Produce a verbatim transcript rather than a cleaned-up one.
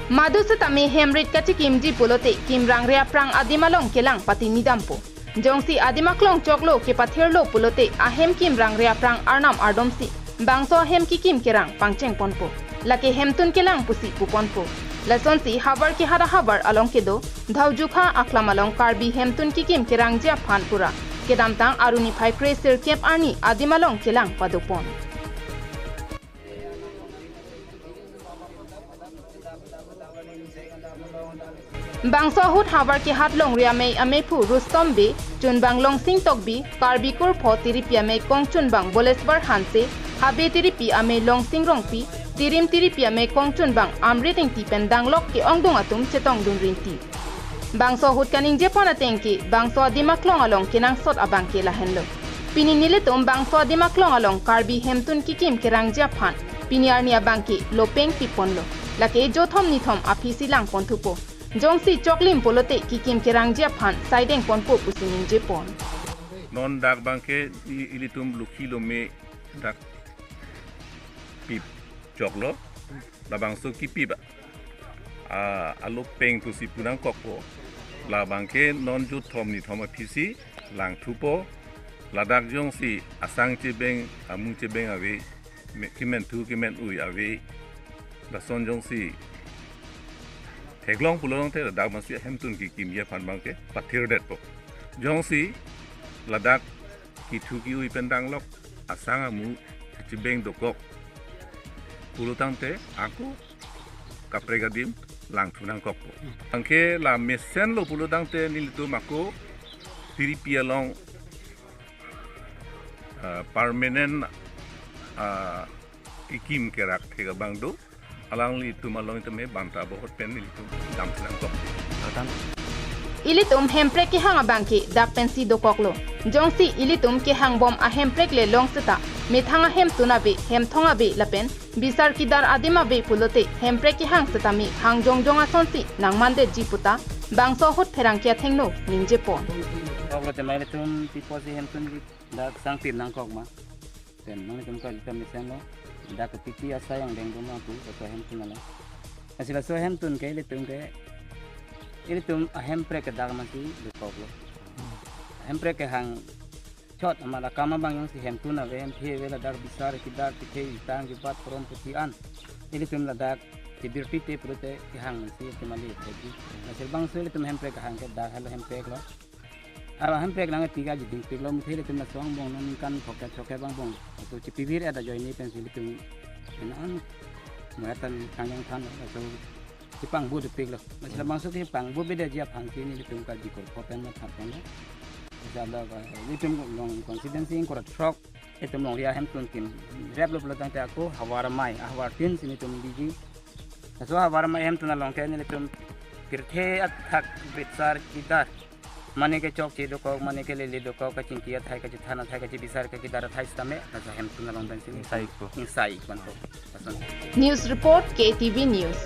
Madu setame hem rit kachekimji pulote kim rangre aphrang adim along kelang pati nidampo. Jongsi adim aklong choklo kepathirlo pulote ahem kim rangre aphrang arnam ardomsi bangso ahem kekim kerang pangchengponpo. Lake hemtun kelang pusi puponpo. Lasonsi havar kehat ahavar along kedo Dhaujukha aklam along Karbi hemtun kekim kerangji aphan pura kedamtang aruni phai kre sirkep arni adim along kelang padopon. Bangso ahut havar kehat longri amei ameiphu Rustom Bey, chunbang Longsing Tokbi, Karbi Kurpho Tiripi amei kong chunbang Boleswar Hanse, Habe Tiripi amei Longsing Rongpi, Tirim Tiripi amei kong chunbang Amrit Ingti pen danglok ke-ongdung atum chetongdun rinti. Bangso ahut kaningjepon ateng ke bangso adim aklong along kenangsot abang ke lahenlo. Pini nelitum bangso adim aklong along Karbi hemtun kekim kerangji aphan pini arni abang ke lopeng piponlo. Lake jothom nithom aphisi langponthupo. Jongsi choklim pulote kekim kerangji aphan saidengponpo pusi ningjepon. Non dak abang ke i-, ilitum lukhi lome dak pip choklo. Labangso kipip a, a, alopeng pusi punangkokpo. Labang ke non jothom nithom aphisi langthupo. Ladak jongsi asang chebeng, amung chebeng ave, me-, kementhu kemen-ui ave. Lason jongsi theklong pulotangte ladak masi hemtun kekimji aphan abang ke pathirdetpo. Jongsi ladak kethu ke-ui pen danglok asang amung chebeng dokok pulotangte ako kaprek adim langthu nangkokpo. Anke la mesenlo pulotangte nelitum ako Tiripi along, ah, permanent, ah, kekim kerak thek abang do. Alanglitum along itum he banta bohot pen nelitum damthu nangkok. Ilitum hemprek kehang abang ke dak pensi dokoklo. Jongsi ilitum kehangbom ahemprek le long seta methang ahemtun ave, hemthong ave lapen bisar kidar adim ave pulote hemprek kehang setame hang jongjong asonsi nangmandetji puta bangso ahut pherangke athengno ningjepon. Koklo tema ilitum piposi hemtunji dak sangpip nangkok ma. Pen nangtum ka ilitum mesenlo. Dak ke P T asai angdeng boma pu, laso hemtun along. Lasi laso hemtun ke ilitum ke, ilitum ahemprek ke dak masi dokoklo. Hemprek kehang chot amat akam abang jongsi hemtun ave, hemphi ave, ladak bisar kidar, tithe itang, jubat porom puthi an. Ilitum ladak tibir tite pulote kehang masi ilitum ali tadi. Lasi bangso ilitum hemprek kehang ke dak helo hempreklo. Aro hemprek nang tiga jiding piklo, muthe ilitum laso angbong non ningkan phokep phokep angbong. Laso chipivir ada joine pensi ilitum non muatan kangjang than laso chipangbu dopiklo. Lasi labangso chipangbu bedeji aphan ke nelitum Karbi Kurpho pen mathaponlo. Lasi ada ka ilitum long constituency ingkoi ra throk itum longri ahemtun kimreplo pulotangte ako havar amei, ahavar tin si nelitum biji. Laso havar amei ahemtun along ke nelitum pirthe athak bisar kidar. Mane ke chokche dokok, mane ke lele dokok, kachingki athai, kachethan athai, kachebisar, kachedar athai setame, laso hemtun along pensi ingsai ko. Ingsai ko anto. Lason. News report, K T V News.